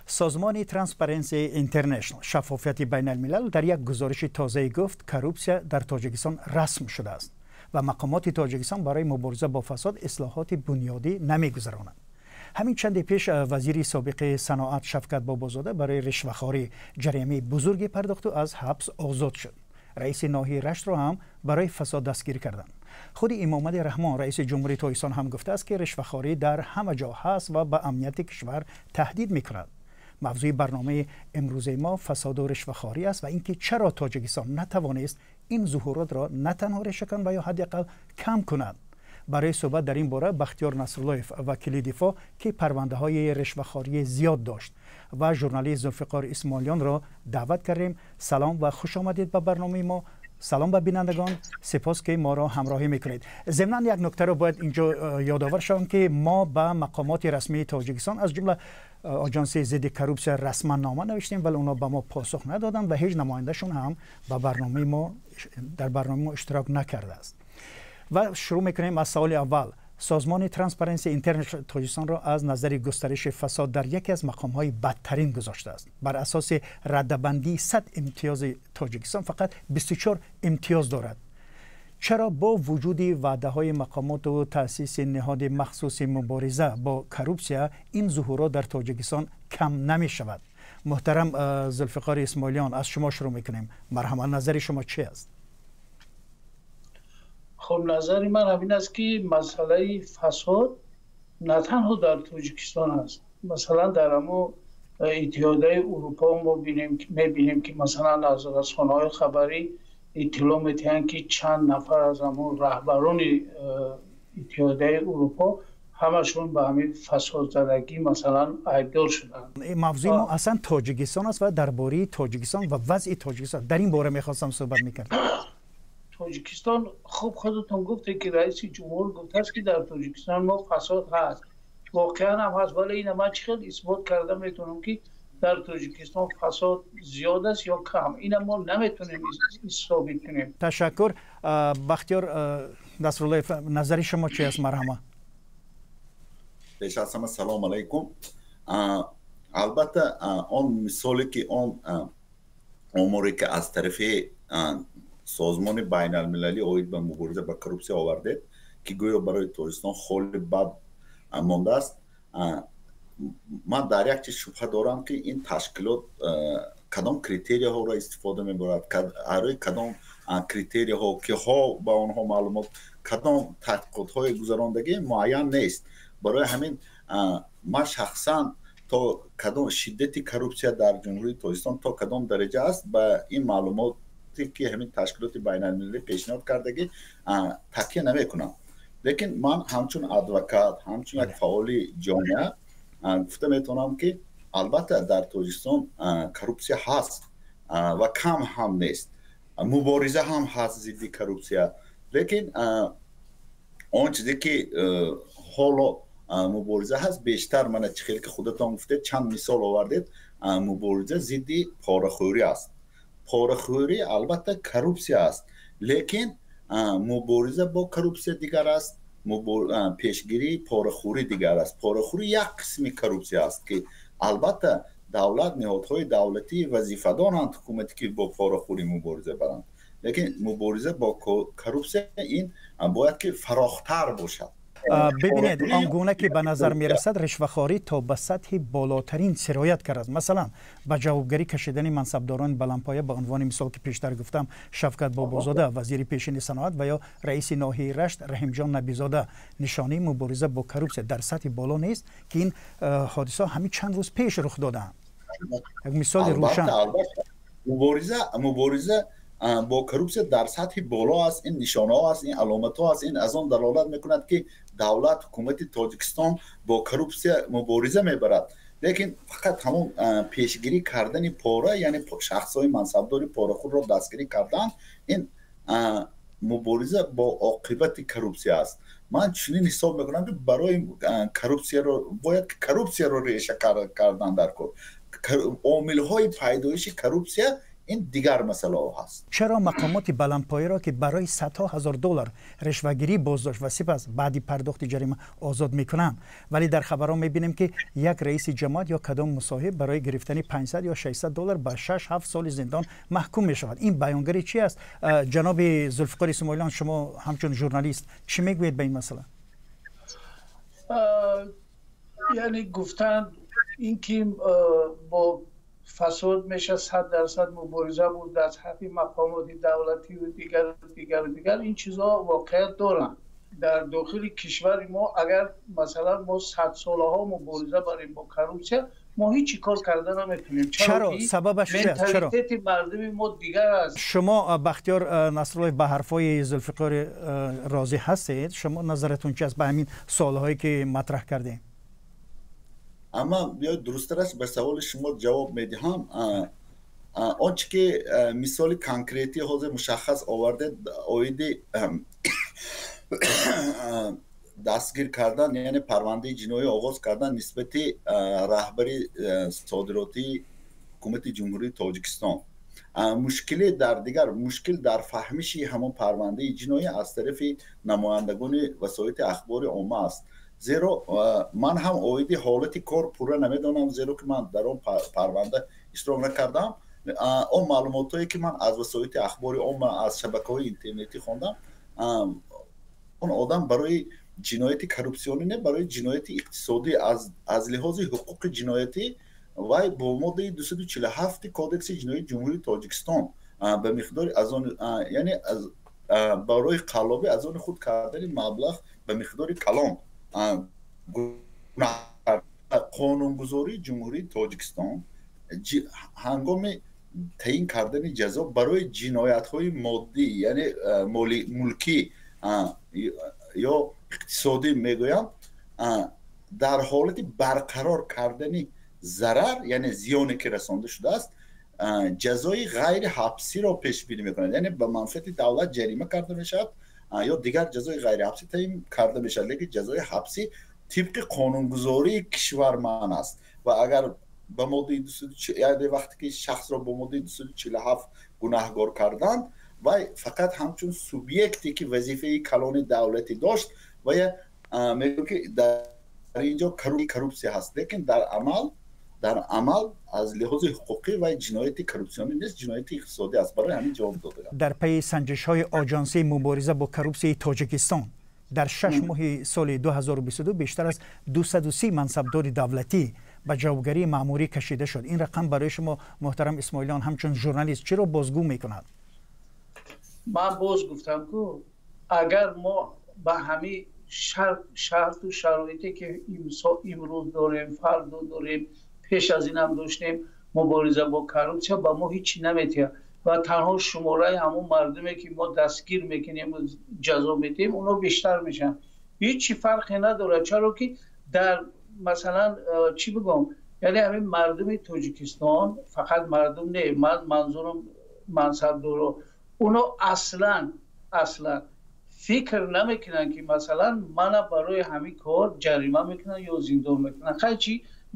سازمان ترانسپرنسی اینترنشنال شفافیت بین الملل در یک گزارش تازه گفت коррупсия در تاجیکستان رسم شده است و مقامات تاجیکستان برای مبارزه با فساد اصلاحات بنیادی نمیگذرانند. همین چند پیش وزیر سابق صنعت شفکت بابازاده برای رشوه‌خواری جریمه بزرگی پرداخت و از حبس آزاد شد. رئیس ناحیه رشت را هم برای فساد دستگیر کردند. خود امامعلی رحمان رئیس جمهوری تاجیکستان هم گفته است که رشوه‌خواری در همه جا هست و به امنیت کشور تهدید می‌کند. موضوع برنامه امروز ما فساد و رشوه‌خواری است و اینکه چرا تاجیکستان نتوانست این ظهورات را نه تنها ریشه‌کن و یا حداقل کم کند. برای صحبت در این باره بختیار نصرالله‌اف وکیل دفاع که پرونده های رشوه‌خواری زیاد داشت و ژورنالیست ذوالفقار اسماعیلیان را دعوت کردیم. سلام و خوش آمدید به برنامه ما. سلام به بینندگان، سپاس که ما را همراهی میکنید. ضمن یک نکته را باید اینجا یادآور شوم که ما به مقامات رسمی تاجیکستان از جمله آژانس ضد коррупсия رسما نامه نوشتیم، ولی اونا به ما پاسخ ندادند و هیچ نمایندهشون هم به برنامه ما در برنامه ما اشتراک نکرده است. و شروع میکنیم از سوال اول. سازمان ترانسپرنسی اینترنشنال تاجیکستان را از نظر گسترش فساد در یکی از مقام‌های بدترین گذاشته است. بر اساس رده‌بندی 100 امتیاز تاجیکستان فقط 24 امتیاز دارد. چرا با وجود وعده‌های مقامات و تأسیس نهاد مخصوص مبارزه با коррупсия این ظهورات در تاجیکستان کم نمی‌شود؟ محترم ذوالفقار اسماعیلیان، از شما شروع می‌کنیم. مرحبا، نظر شما چی است؟ خب نظر من همین است که مسئله فساد نه تنها در تاجیکستان است. مثلا در همو اتحادیه اروپا ما می‌بینیم که مثلا از رسانه‌های خبری اطلاع می‌دهند که چند نفر از همون رهبران اتحادیه اروپا همشون به همین فساد زدگی مثلا عیبدار شدند. موضوع ما اصلا تاجیکستان است و درباره تاجیکستان و وضع تاجیکستان در این باره می‌خواستم صحبت می‌کردم. تاجیکستان، خب خودتون گفته که رئیس جمهور گفته است که در تاجیکستان ما فساد هست، واقعا هم هست، ولی این من چقدر اثبات کرده میتونم که در تاجیکستان فساد زیاد است یا کم، این ما نمیتونیم ثابت کنیم. تشکر. بختیار نصرالله، نظر شما چی است؟ مرحبا. پیش از همه سلام علیکم. البته آن مثالی که آن آماری که از طرف سازمان بین المللی оид ба мубориза ба коррупсия овардед, ки гӯё барои Тоҷикистон холи бад мондааст, ман дар як чиз шубҳа дорам, ки ин ташкилот кадом критерияҳоро истифода мебарад, барои кадом критерияҳо, киҳо ба онҳо маълумот, кадом таҳқиқотҳои гузарондагӣ муайян нест. Барои ҳамин ман шахсан то кадом шиддати коррупсия дар Ҷумҳурии Тоҷикистон то кадом дараҷа аст, ба ин маълумот ки ҳамин ташкилоти байналмилалӣ пешниҳод кардагӣ такя намекунам. Лекин ман ҳамчун адвокат, ҳамчун як фаъоли ҷомеа гуфта метавонам, ки албатта дар Тоҷикистон коррупсия ҳаст ва кам ҳам нест, мубориза ҳам ҳаст зидди коррупсия. Лекин он чизе ки ҳоло мубориза ҳаст, бештар мана чӣ хеле ки худатон гуфтед, чанд мисол овардед, мубориза зидди порахӯрӣ аст. Порахӯрӣ албатта коррупсия аст, лекин мубориза бо коррупсия дигар аст, пешгирии порахӯрӣ дигар аст. Порахӯрӣ як қисми коррупсия аст, ки албатта давлат, ниҳодҳои давлатӣ вазифа доранд ҳукумате ки бо порахӯрӣ мубориза баранд, лекин мубориза бо коррупсия ин бояд ки фарохтар бошад. ببینید، آنگونه که به نظر میرسد رشوه‌خواری تا به سطح بالاترین سرایت کرد. مثلا به جوابگری کشیدن منصبداران بلندپایه، به عنوان مثال که پیشتر گفتم شفکت بابازاده وزیر پیشین صنعت و یا رئیس ناحیه رشت رحیمجان نبیزاده، نشانه مبارزه با коррупсия در سطح بالا نیست که این حادثه همین چند روز پیش رخ دادند. یک مثال روشن. مبارزه با коррупсия дар сатҳи боло аст. Ин нишонаҳо аст, ин аломатҳо аст, ин аз он далолат мекунад, ки давлат, ҳукумати Тоҷикистон бо коррупсия мубориза мебарад. Лекин фақат ҳамон пешгирӣ кардани пора, яъне шахсҳои мансабдори порахӯрро дастгирӣ кардан, ин мубориза бо оқибати коррупсия аст. Ман чунин ҳисоб мекунам, ки барои коррупсияро бояд коррупсияро реша кардан дар кор. Омилҳои пайдоиши коррупсия ин дигар масъалаҳо ҳаст. Чаро мақомоти баландпояро, ки барои садҳо ҳазор доллар ришвагирӣ боздошт ва сипас баъди пардохти ҷарима озод мекунанд, вале дар хабарҳо мебинем, ки як раиси ҷамоат ё кадом мусоҳиб барои гирифтани 500 ё 600 доллар ба 6-7 соли зиндон маҳкум мешавад? Ин баёнгари чи аст? Ҷаноби Зулфиқор Исмоилиён, шумо ҳамчун журналист чӣ мегӯед ба ин масъала? Яъне гуфтанд, ин ки бо фасод меша 100% мубориза бурд дар сатҳи мақомоти давлативу дигар, дигару дигар, ин чизҳо воқеият доранд. Дар дохили кишвари мо агар, масалан, мо садсолаҳо мубориза барем бо коррупсия, мо ҳеҷ кор карда наметавонем. Чаро? Сабабаш чи аст? Чаро? Менталитети мардуми мо дигар аст. Шумо, Бахтиёр Насруллоев, ба ҳарфҳои Зулфиқор розӣ ҳастед? Шумо назаратон чи аст ба ҳамин суолҳое, ки матраҳ кардем? Амма биёед, дурусттараш, ба саволи шумо ҷавоб медиҳам. Он чи ки мисоли конкретӣ ҳозир мушаххас овардед оиди дастгир кардан, яъне парвандаи ҷиноӣ оғоз кардан нисбати раҳбари содиротии ҳукумати Ҷумҳурии Тоҷикистон, мушкиле дар дигар мушкил дар фаҳмиши ҳамон парвандаи ҷиноӣ аз тарафи намояндагони васоити ахбори омма аст. Зеро ман ҳам оиди ҳолати кор пурра намедонам, зеро ки ман дар он парванда иштирок накардам. Он маълумотҳое, ки ман аз васоити ахбори омма, аз шабакаҳои интернетӣ хондам, он одам барои ҷинояти коррупсионӣ не, барои ҷинояти иқтисодӣ, аз лиҳози ҳуқуқи ҷиноятӣ вай бо моддаи 247 Кодекси ҷиноии Ҷумҳурии Тоҷикистон ба миқдори аз он, яъне барои қаллобӣ, аз они худ кардани маблағ ба миқдори калон. Қонунгузории Ҷумҳурии Тоҷикистон ҳангоми таъин кардани ҷазо барои ҷиноятҳои моддӣ, яъне мулкӣ ё иқтисодӣ мегӯянд, дар ҳолати барқарор кардани зарар, яъне зиёне, ки расонда шудааст, ҷазои ғайри ҳабсиро пешбинӣ мекунад, яъне ба манфиати давлат ҷарима карда мешавад ё дигар ҷазои ғайриҳабсӣ таъин карда мешавад. Лекин ҷазои ҳабсӣ тибқи қонунгузории кишвар манъ аст. Ва агар ба моддаи, яъне вақте ки шахсро бо моддаи 247 гунаҳгор карданд, вай фақат ҳамчун субъекте, ки вазифаи калони давлатӣ дошт, вая мегӯ, ки дар ин ҷо коррупсия ҳаст. Лекин дар амал аз лиҳози ҳуқуқӣ вай ҷинояти коррупсионӣ нест, ҷинояти иқтисодӣ аст. Барои ҳамин ҷавоб додам. Дар пайи санҷишҳои Оҷонсии мубориза бо коррупсияи Тоҷикистон дар 6 моҳи соли 2022 бештар аз 230 мансабдори давлатӣ ба ҷавобгарии маъмурӣ кашида шуд. Ин рақам барои шумо, муҳтарам Исмоилиён, ҳамчун журналист чиро бозгӯ мекунад? Ман боз гуфтам ку, агар мо ба ҳамин шарту шароите, ки имрӯз дорем, фардо дорем, пеш аз инам доштем, мубориза бо коррупсия ба мо ҳичи наметиҳад ва танҳо шумораи ҳамон мардуме, ки мо дастгир мекунем, ҷазо медиҳем, онҳо бештар мешаванд. Ҳичи фарқе надорад. Чаро ки дар, масалан, чӣ бигӯм, яъне ҳамин мардуми Тоҷикистон, фақат мардум не, ман манзурам мансабдоро, оно аслан фикр намекунанд, ки масалан мана барои ҳамин кор ҷарима мекунанд ё зиндон мекунанд. Хай, чӣ,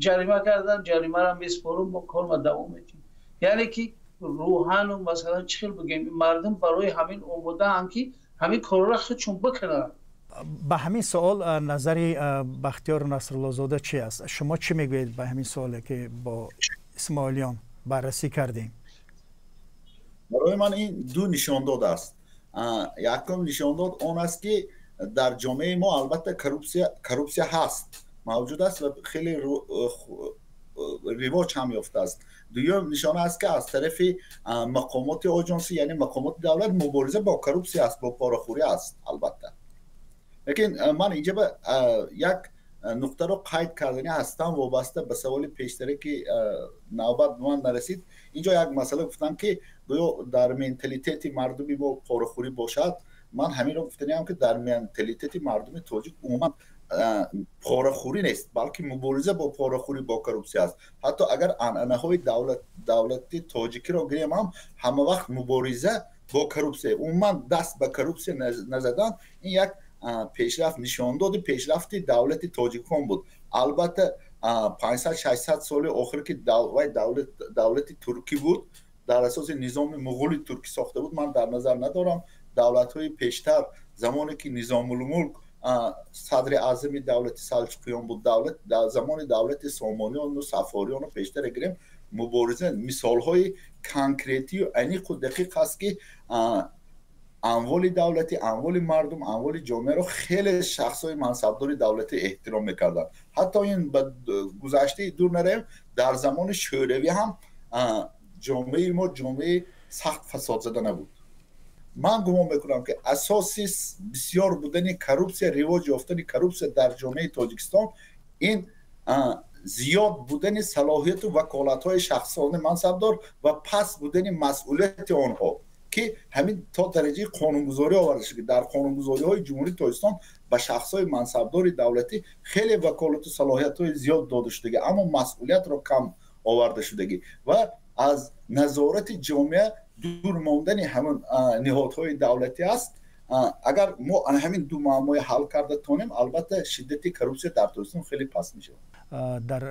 ҷарима кардан, ҷаримаро меспорум, мо корма давом метиҳем. Яъне ки рӯҳану, масалан, чӣ хел бигем, мардум барои ҳамин омодаанд, ки ҳамин корро худшон бикунанд. Ба ҳамин суол назари Бахтиёр Насруллозода чи аст? Шумо чӣ мегӯед ба ҳамин суоле, ки бо Исмоилиён баррасӣ кардем? Барои ман ин ду нишондод аст. Якум нишондод он аст, ки дар ҷомеаи мо албатта коррупсия ҳаст, мавҷуд аст ва хеле ривоҷ ҳам ёфтааст. Дуюм нишона аст, ки аз тарафи мақомоти оҷонсӣ, яъне мақомоти давлат, мубориза бо коррупсия аст, бо порахӯрӣ аст албатта. Лекин ман инҷа ба як нуқтаро қайд карданӣ ҳастам, вобаста ба саволи пештаре, ки навбат ба ман нарасид. Инҷо як масъала гуфтам, ки гӯё дар менталитети мардуми мо порахӯрӣ бошад. Ман ҳаминро гуфтаниам, ки дар менталитети мардуми тоҷик умуман порахӯрӣ нест, балки мубориза бо порахӯрӣ, бо коррупсия аст. Ҳатто агар анъанаҳои давлати тоҷикиро гирем ҳам, ҳама вақт мубориза бо коррупсия, умуман даст ба коррупсия назадан, ин як пешрафт нишондоди пешрафти давлати тоҷикон буд. Албатта 500-600 соли охир ки вай давлати туркӣ буд, дар асоси низоми муғули туркӣ сохта буд, ман дар назар надорам. Давлатҳои пештар, замоне ки Низомулмулк садри аъзами давлати салҷуқиён буд, давлат дар замони давлати сомониёну сафориёну пештар гирем, мубориза мисолҳои конкретию аниқу дақиқ ҳаст, ки амволи давлатӣ, амволи мардум, амволи ҷомеаро хеле шахсҳои мансабдори давлатӣ эҳтиром мекарданд. Ҳатто ин ба гузаштаи дур наравем, дар замони шӯравӣ ҳам ҷомеаи мо ҷомеаи сахт фасодзада набуд. Ман гумон мекунам, ки асоси бисёр будани коррупсия, ривоҷ ёфтани коррупсия дар ҷомеаи Тоҷикистон ин зиёд будани салоҳияту ваколатҳои шахсони мансабдор ва паст будани масъулияти онҳо, ки ҳамин то дараҷаи қонунгузорӣ оварда шуд, ки дар қонунгузориҳои Ҷумҳурии Тоҷикистон ба шахсҳои мансабдори давлатӣ хеле ваколату салоҳиятҳои зиёд дода шудагӣ, аммо масъулиятро кам оварда шудагӣ ва аз назорати ҷомеа дур мондани ҳамин ниҳодҳои давлатӣ аст. Агар мо ҳамин ду муаммои ҳал карда тонем, албатта шиддати коррупсия дар Тоҷикистон хеле паст мешавад. Дар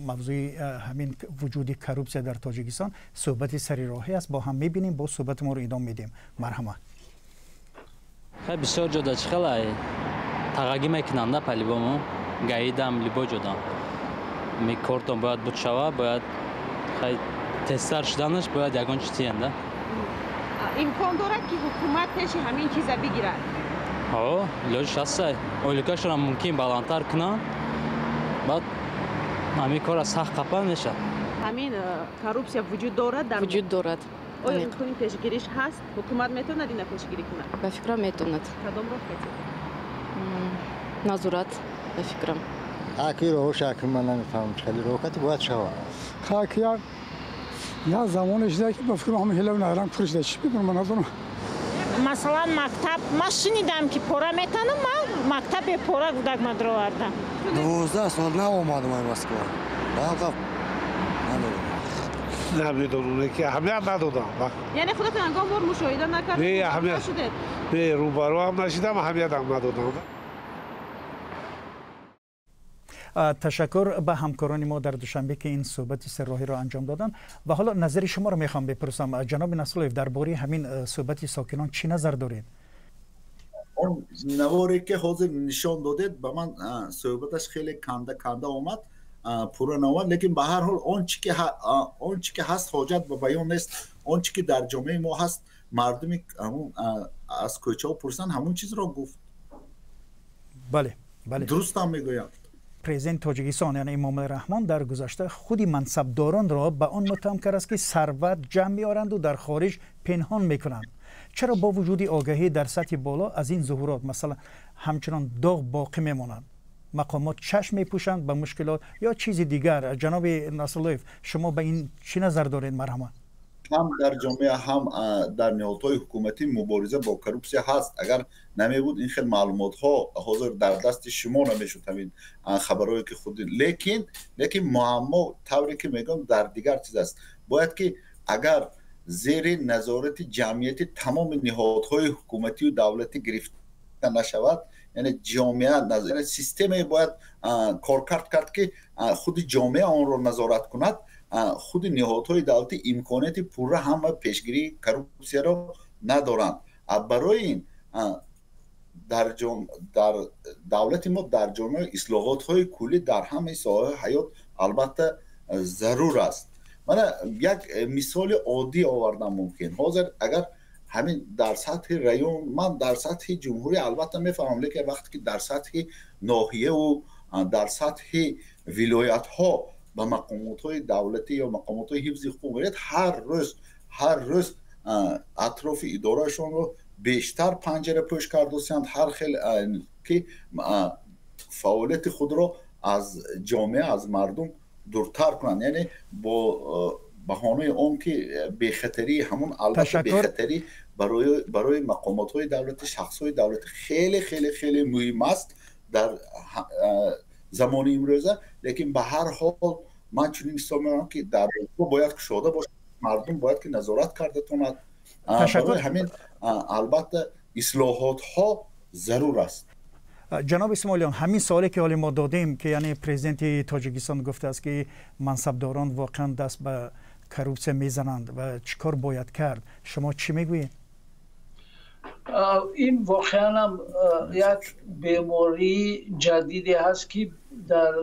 мавзӯи ҳамин вуҷуди коррупсия дар Тоҷикистон суҳбати сари роҳӣ аст, бо ҳам мебинем, бо суҳбати моро идома медиҳем. Марҳамат. Хай, бисёр ҷода чӣ хелай тағагӣ мекунанд, на по-любому гаидам либо ҷода ми кортон бояд буд шава, бояд хай тезтар шуданаш бояд ягон чи тиянда. Имкон дорад, ки ҳукумат пеши ҳамин чиза бигирад? Ҳо, илоҷиш ҳастай. Ойликашонам мумкин баландтар кунанд, баъд ҳамин кора сахт қапан мешавад. Ҳамин коррупсия вуҷуд дорад дар Вуҷуд дорад. Оё имкони пешгириш ҳаст? Ҳукумат метавонад ина пешгирӣ кунад? Ба фикрам, метавонад. Кадом роҳ катед? Назорат, ба фикрам. Аки роҳош аки ман намефаҳмам, чӣ хеле роҳкати бояд шавад. Хаки як замоне шуда, ки ба фикрам ҳама ҳилаву найранг пур шуда. Чӣ бидонам, ман надонам. Масалан, мактаб ман шунидам, ки пора метанам, ман мактаб бепора кӯдак ма даровардам. 12 сол наомадам ай Москва. Намедонам. Намедонам, ки аҳамият надодам. Яъне худатон ягон бор мушоҳида накардед? Не, аҳамият шудед? Не, рӯбаруам нашидам, аҳамиятам надодам. Ташаккур ба ҳамкорони мо дар Душанбе, ки ин суҳбати сарроҳиро анҷом доданд. Ва ҳоло назари шуморо мехоҳам бипурсам, ҷаноби Насруллоев, дар бораи ҳамин суҳбати сокинон чӣ назар доред? Он наворе ки ҳозир нишон додед, ба ман суҳбаташ хеле канда канда омад, пурра наомад, лекин ба ҳар ҳол он чи ки ҳаст, ҳоҷат ба баён нест. Он чи ки дар ҷомеаи мо ҳаст, мардуми ҳамун аз кӯчаҳо пурсанд, ҳамун чизро гуфт. Бале, бале. Дурустам мегӯям. Президенти Тоҷикистон, яъне Эмомалӣ Раҳмон, дар гузашта худи мансабдоронро ба он муттаҳам кардааст, ки сарват ҷамъ меоранду дар хориҷ пинҳон мекунанд. Чаро бо вуҷуди огаҳӣ дар сатҳи боло аз ин зуҳурот масалан ҳамчунон доғ боқӣ мемонанд? Мақомот чашм мепӯшанд ба мушкилот ё чизи дигар? Ҷаноби Насруллоев, шумо ба ин чӣ назар доред? Марҳамат. Ҳам дар ҷомеа, ҳам дар ниҳодҳои ҳукуматӣ мубориза бо коррупсия ҳаст. Агар намебуд, ин хел маълумотҳо ҳозир дар дасти шумо намешуд, ҳамин хабарҳое ки худ. Лекин муаммо, тавре ки мегӯям, дар дигар чиз аст. Бояд ки агар зери назорати ҷамъияти тамоми ниҳодҳои ҳукуматию давлатӣ гирифта нашавад, яъне ҷомеа, системае бояд коркард кард, ки худи ҷомеа онро назорат кунад. Худи ниҳодҳои давлатӣ имконияти пурра ҳама пешгирии коррупсияро надоранд. Барои ин дар давлати мо, дар ҷомеа ислоҳотҳои куллӣ дар ҳамаи соҳаҳои ҳаёт албатта зарур аст. Мана як мисоли оддӣ овардам мумкин. Ҳозир агар ҳамин дар сатҳи район, ман дар сатҳи ҷумҳурӣ албатта мефаҳмам, лекин вақте ки дар сатҳи ноҳияву дар сатҳи вилоятҳо ба мақомотҳои давлатӣ ё мақомотҳои ҳифзи ҳуқуқ меред, ҳар рӯз атрофи идораашонро бештар панҷарапӯш кардосиянд, ҳар хел ки фаъолияти худро аз ҷомеа, аз мардум дуртар кунанд, яъне бо баҳонаи он ки бехатарии ҳамун. Албатта, бехатарӣ барои мақомотҳои давлатӣ, шахсҳои давлатӣ хеле, хеле, хеле муҳим аст дар замони имрӯза, лекин ба ҳар ҳол ман чунин ҳисоб мекунам, ки дарвозаҳо бояд кушода бошад, мардум бояд ки назорат карда тонад. Барои ҳамин албатта ислоҳотҳо Зарур аст. Ҷаноб Исмоилиён, ҳамин суоле ки ҳоле мо додем, ки яъне президенти Тоҷикистон гуфтааст, ки мансабдорон воқеан даст ба коррупсия мезананд ва чӣ кор бояд кард, шумо чӣ мегӯед? Ин воқеан ҳам як бемории ҷадиде ҳаст, ки дар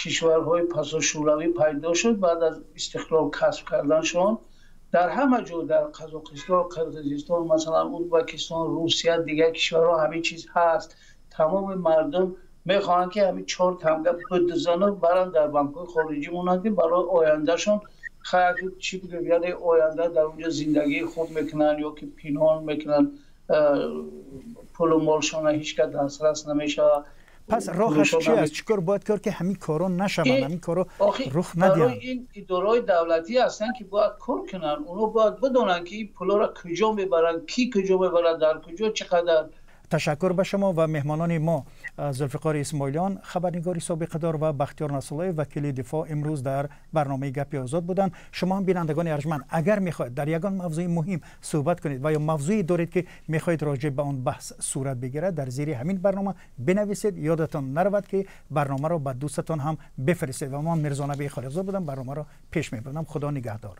кишварҳои пасошӯравӣ пайдо шуд баъд аз истиқлол касб карданшон. Дар ҳама ҷо, дар Қазоқистон, Қирғизистон, масалан Ӯзбекистон, Русия, дигар кишварҳо ҳамин чиз ҳаст. Тамоми мардум мехоҳанд, ки ҳамин чор танга бидузану баранд, дар банкҳои хориҷӣ монанд, ки барои ояндашон хайр, чӣ бигӯем, яъне оянда дар онҷо зиндагии хуб мекунанд ё ки пинҳон мекунанд пулу молшона, ҳеҷ кас дастрас намешавад. Пас роҳаш чи аст? Чӣ кор бояд кард, ки ҳамин корҳо нашаванд, ҳамин корҳо рух надиҳанд? Ин идораҳои давлатӣ ҳастанд, ки бояд кор кунанд. Онҳо бояд бидонанд, ки ин пулҳоро куҷо мебаранд, кӣ куҷо мебарад, дар куҷо, чӣ қадар. Ташаккур ба шумо ва меҳмонони мо Зулфиқори Исмоилиён, хабарнигори собиқадор, ва Бахтиёр Насруллоев, вакили дифоъ, имрӯз дар барномаи Гапи озод буданд. Шумо ҳам, бинандагони арҷманд, агар мехоҳед дар ягон мавзӯи муҳим суҳбат кунед ва ё мавзӯе доред, ки мехоҳед роҷеъ ба он баҳс сурат бигирад, дар зери ҳамин барнома бинависед. Ёдатон наравад, ки барномаро ба дӯстатон ҳам бифиристед. Ва ман Мирзонаби Холиқзод будам, барномаро пеш мебурдам. Худо нигаҳдор.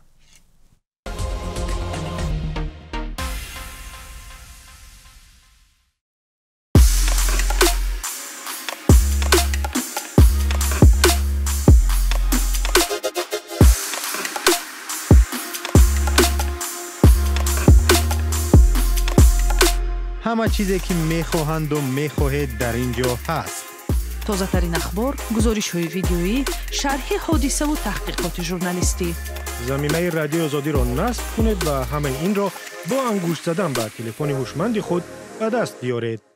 Ҳама чизе ки мехоҳанду мехоҳед, дар ин ҷо ҳаст. Тозатарин ахбор, гузоришҳои видеоӣ, шарҳи ҳодисаву таҳқиқоти журналистӣ. Замимаи Радиои Озодиро насб кунед ва ҳамаи инро бо ангушт задан ба телефони ҳушманди худ ба даст биёред.